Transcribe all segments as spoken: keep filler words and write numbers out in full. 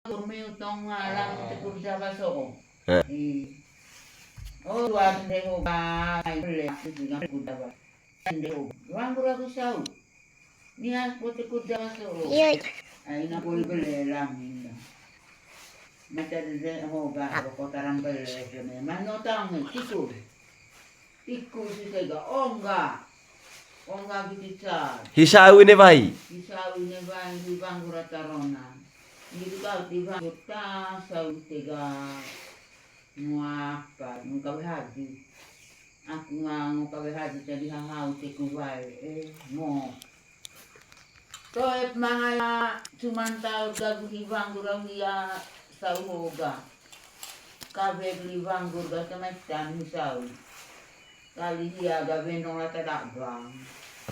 Kurmi utong alam tekur Jawa so'o. Eh. Oh, dua ndeho ba, ai, bele, aku juga tekur Jawa. Ndeho, wanggur aku sau. Niat ku tekur Jawa so'o. Iya. Ai, na boleh bele lang, indah. Mata dede ho ba, kotaran bele, kene. Mano tang, tiku. Tiku si tega, ongga. Ongga gitu cat. Hi sau ne wai. Hi sau ne wai, hi wanggur ata rona. Gitu kau tiba, ta sau tega. Muapa, muka berhaji. Aku ngango kawe haji jadi hahau teku wae, eh, mo. Toep mangaya cuman tau gagu hi wanggur au hia sau hoga. Kawe beli wanggur ga kemaitan hi sau. Kali hia ga bendong lata dagang.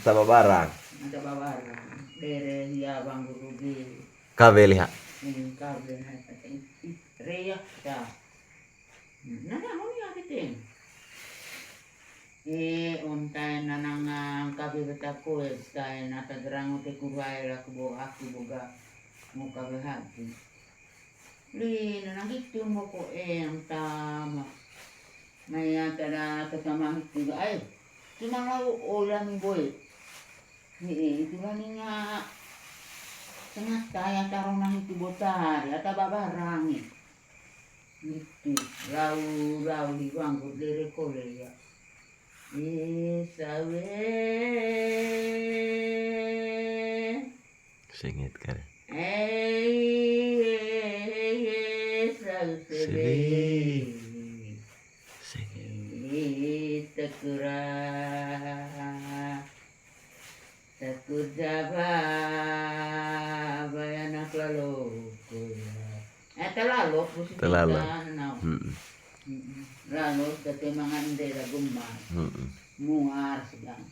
Ata babarang. Ata babarang. Dere hia wanggur rugi. Kawe liha. Hmm, kawe na, rea ya. Nana moni ake ten. Eh, ontai nanang kabe betako, eh, tai nata gerang ote kubai laku bo aku boga mo kabe hati. Li, nanang gitu mo ko, eh, ontama. Naya tada tetama itu ga, eh, cuma lau ola mi boy. Ni, eh, itu lah ninya. Tengah taya tarona itu botari, ata babarang, eh. Itu, lau, lau di wanggur dere kole ya. Isawe. Sengit kare. Ei, ei, ei, ei, sau sebe. Sebe. Sengit. Ei, tekura. Tekur Jawa, bae anak laloko ya. Eh, telalok, musti telalok. Kita, nah. Mm-mm. Mm-mm. Lalok, tete mangan dera gumar. Mm-mm. Muar sedang.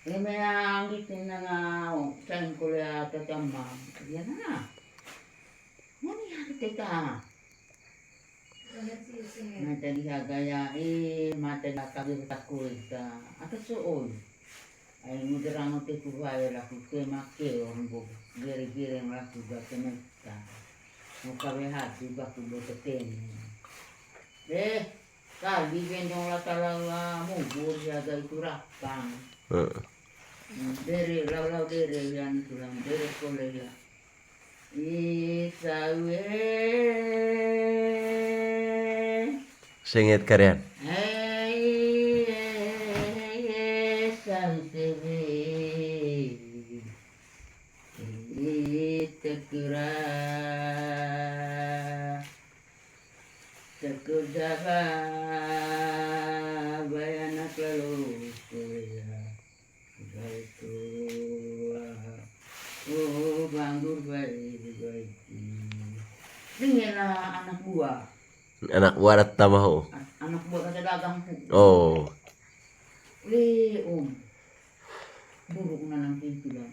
Lemeang gitu nangau, cain kuliah tetambang. Ya, nah. Moni hari teta. Mata dihaga ya, eh, mata dihaga takut ta. Ata so'oi. Ai muderang ote kubai laku ke make orang bo gere-gere laku ga kemeta. Mau kawe hati baku bo tetene. Eh, kali gendong lata lala mubur jaga itu rapang. Heeh. Dere lau-lau dere yang tulang dere kole ya. Isawe. Sengit karian. Hei, hei, hei, hei, sawi sewe. Hei, tekura. Tekur Jawa, bae anak laloko ya. Baik, oh, banggur baik, baik. Ini lah anak buah. Anak buah datang mau. An-, anak buah kata dagang. Oh. Le, Om. Buruk nanang pintu lah.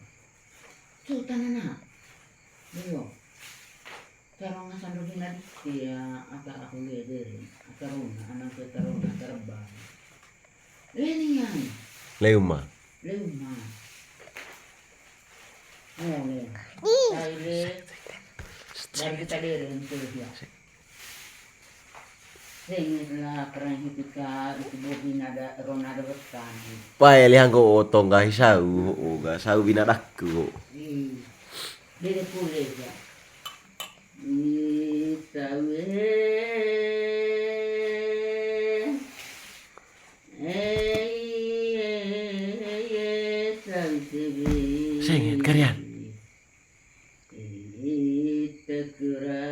Sultan anak. Iyo. Tarong asan rogi nadite ya, ata aku leder, ata rona, anang ke tarona, tarbang. Lenian. Leuma. Leuma. Oh, le. Ih. Sai le. Dari kita deren tuh ya. Sengit lah, perang hitika, itu bobi nada, rona ada wetan. Pae lehang ko otong ga hi sau, o ga sau bina daku. Ih. Dede kule ya. Isawe. Ei, ei, ei, ei, sawi sewe. Sengit karian. Ei, tekura.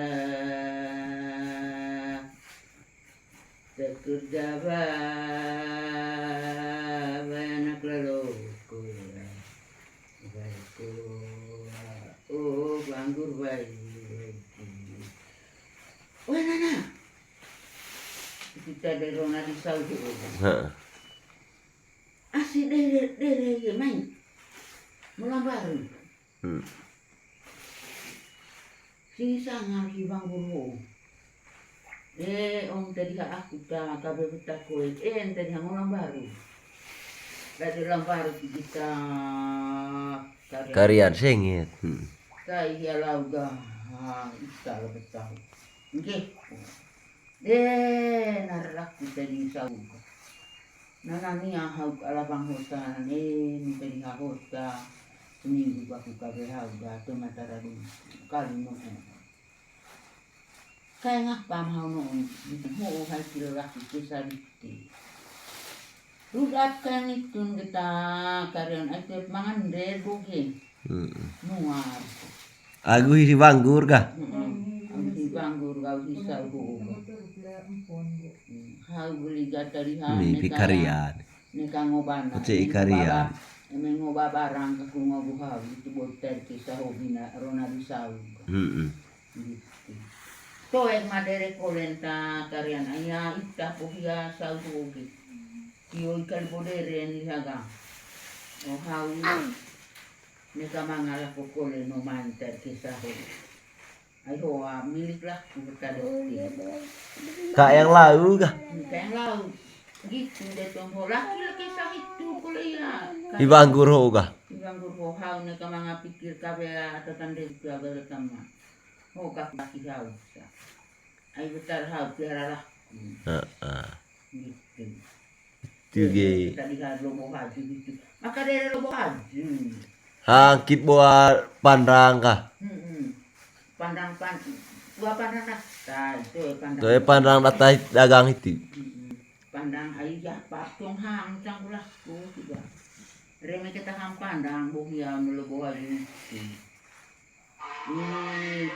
Tekur Jawa, bae anak laloko ya. Bae ko, oh, banggur bae, bae. Weh, nana. Kita dero na di Saudi. Heeh. Asi dere, dere, ye, main. Mula baru. Hmm. Sing sanga ki bang guru. Eh, om tadi ha aku ta kabe kita koi. Eh, tadi ha ngulang baru. Tadi ulang baru ki kita karian. Karian sengit. Hmm. Kai ya lauga. Ah, ita lo betau. Nggih. Eh, narrak kita di sauga. Nana nia hauk alabang hota, eh, minta di hahota. Seminggu baku kabe hauga, tu matara dum. Kali no. Kayak ngapa mau no, ho hai kilo laki kisah dikti. Rudat kan itu kita karian aja mangan deh boge. Mm-mm. Nuar. Agu hi banggur kah? Mm-mm. Agu hi banggur, agu hi sahu. Mm. Hau beli gata di ha, mi neka, pikarian. Neka ngobana. Oce neka ikarian. Baba, eme ngoba barang kaku ngobu hau, itu boter kisah hobina, rona di sahu. Mm-mm. Gitu. Toek madere kolenta karian aya ita pohia saudoge. Tio ikal boderen lihaga. O hau. Neka mangala kokole no manter kisah ho. Ai hoa milik lah, ku kata dokter. Kak yang lau kah? Kak yang lau. Gitu deh, tombo laki-laki sah itu kuliah. Ibang guru kah? Ibang guru hau neka manga pikir kabe atau tanda itu abe rekam. Ho kaki hau sa. Ai betar hau piara lah. Heeh. Gitu. Itu ge. Tadi hau lobo haju gitu. Maka dari lobo haju. Hangkit boa pandang kah? Mm-mm. Pandang pan-, boa pandang datai, itu pandang. Toe pandang datai dagang itu. Mm-mm. Pandang ai ya patung hang cangkulah ku juga. Reme kita hang pandang bohia melo boa itu. Ini